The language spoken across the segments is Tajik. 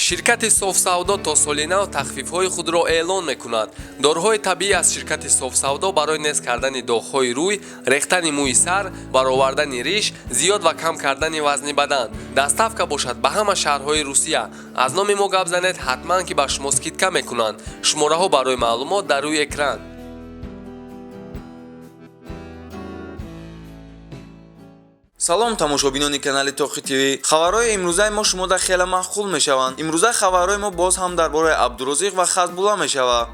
Ширкати Софсавдо то соли нав тахфифҳои худро эълон мекунад. Доруҳои табиӣ аз ширкати Софсавдо барои нест кардани доғҳои рӯй, рехтани мӯи сар, баровардани риш, зиёд ва кам кардани вазни бадан. Доставка бошад ба ҳама шаҳрҳои Русия. Аз номи мо гап занед, ҳатман ки ба шумо скидка мекунанд. Шумораҳо барои маълумот дар рӯи экран. Салом, тамошобинони канали Тоқи ТВ. Хабарҳои имрӯзаи мо шумода хеле маъқул мешаванд. Имрӯза хабарҳои мо боз ҳам дар бораи Абдурозиқ ва Хазбулла мешавад.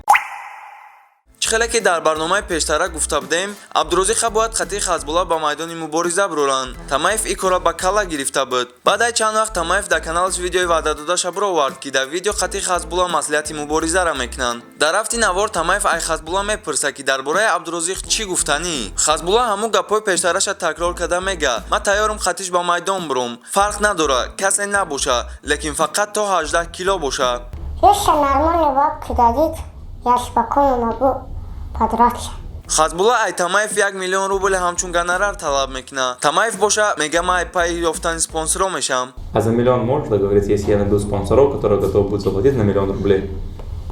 Чӣ хеле ки дар барномаи пештара гуфта будем, Абдурозиқа бояд қатъи Хазбулла ба майдони мубориза буроранд. Тамаев ин корро ба калла гирифта буд. Баъдаи чанд вақт Тамаев дар каналаш видеои ваъдадодаша буровард, ки дар видео қатъи Хазбулла маслиҳати муборизаро мекунанд. Дар рафти навор Тамаев ай Хазбулла мепурсад, ки дар бораи Абдурозиқ чӣ гуфтанӣ. Хазбулла ҳамун гапҳои пештараша такрор карда мега: «Ман тайёрам қатиш ба майдон буром, фарқ надора, касе набоша, лекин фақат то 18 кило боша». Если нормальный бабки дадит, я спокойно могу подраться. Хазбулла ай Тамаев 1 миллион рубл ҳамчун гонорар талаб мекунад. Тамаев боша мега: «Ман ай пайи ёфтани спонсорро мешам». А за миллион можешь договориться, если я найду спонсоров, которые готовы будут заплатить на миллион рублей?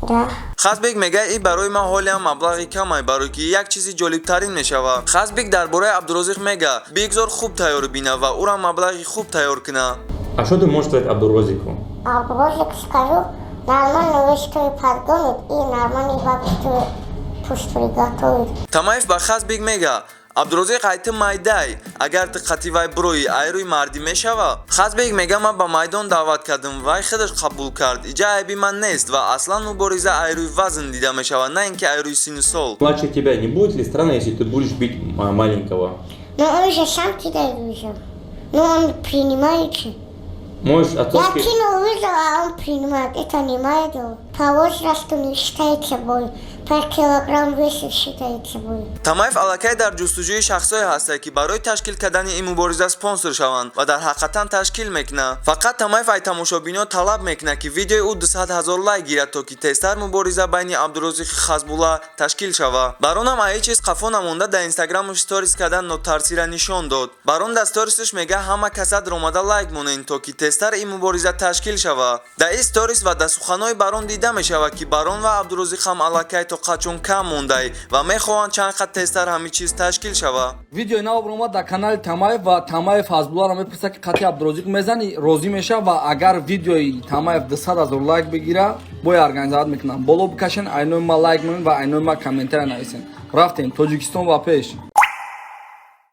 Да. Хазбек мега: «И барои ман ҳолиам маблағи камай, барои ки як чизи ҷолибтарин мешава». Хазбек дар бораи Абдурозиқ мега: «Бигзор хуб тайёр бина ва ӯра маблағи хуб тайёр куна». А что ты можешь сказать Абдурозику? Абдурозик скажу, нормальный вещь подгонит и нормальный бабки пусть приготовит. Тамаев ба Хазбек мега: «Абдурозиқ айти майдай, агар ту қатъи вай буроӣ, айрӯи мардӣ мешава». Хазбек мега: «Ман ба майдон даъват кардам, вай худаш қабул кард, иҷа айби ман нест ва аслан мубориза айрӯи вазн дида мешавад, на ин ки айрӯи синну сол». Младше тебя не будет ли странно, если ты будешь бить маленького? Но он же сам кидает вызов. Но он принимает же. Можешь Я отцовский. кинул вызов, а он принимает. Это не мое дело. По возрасту не считается бой. По килограмм веса считается бой. Тамаев аллакай дар ҷустуҷӯи шахсое ҳастад, ки барои ташкил кардани ин мубориза спонсор шаванд, ва дар ҳақиқатан ташкил мекунад. Фақат Тамаев ай тамошобино талаб мекунад, ки видеои ӯ 200 ҳазор лайк гирад, то ки тезтар мубориза байни Абдурозиқи Хазбулла ташкил шавад. Баронам ай ҳеҷ чиз қафо намонда, дар инстаграмаш сторис кардан нотарсира нишон дод. Барон дар сторисаш мега: «Ҳама касат ромада лайк монен, то ки тезтар ин мубориза ташкил шавад». Дар ин сторис ва дар суханҳои Барон дида мешавад, ки Барон ва Абдурозиқ ҳам аллакай то қачон кам мондай ва мехоҳанд чанд қад тезтар ҳамин чиз ташкил шавад. Видеои нав омад дар канали Тамаев ва Тамаев Ҳазбулларо мепурсад, ки қатъи Абдурозиқ мезанӣ, розӣ мешав. Ва агар видеои Тамаев 200 ҳазор лайк бигира, бой организовать мекунам. Боло бикашен, айнои ма лайк монед ва айнои ма комментария нависен. Рафтем, Тоҷикистон ва пеш!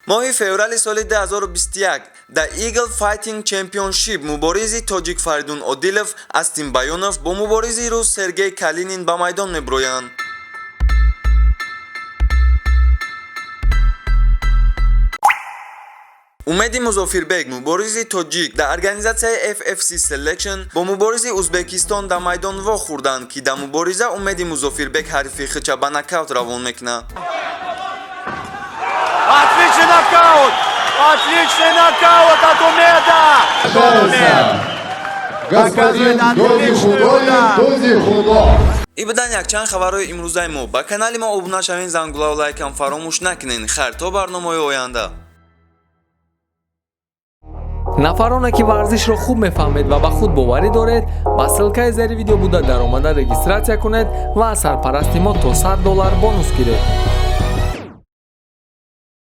Моҳи феврали соли 2021 дар Eagle Fighting Championship муборизи тоҷик Фаридун Одилов Астин Баёнов бо муборизи рус Сергей Калинин ба майдон мебуроянд. Умеди Музофирбек, муборизи тоҷик, дар организатсияи FFC Selection бо муборизи Узбекистон дар майдон вохӯрданд, ки дар мубориза Умеди Музофирбек ҳарифи хича ба нокаут равон мекунад. Отличный нокаут! Отличный нокаут от Умеда! Умед! Господин Показывает Доди отличный Худоев, удар! Доди Худо. И будан якчанд хабарҳои имрӯзаи мо. Ба канали мо обуна шавен, зангулаву лайкам фаромӯш накунен. Хайр, то барномаҳои оянда. Нафароне, ки варзишро хуб мефаҳмед ва ба худ боварӣ доред, ба ссылкаи зери видео буда даромада регистрация кунед ва аз сарпарасти мо то 100 доллар бонус гиред.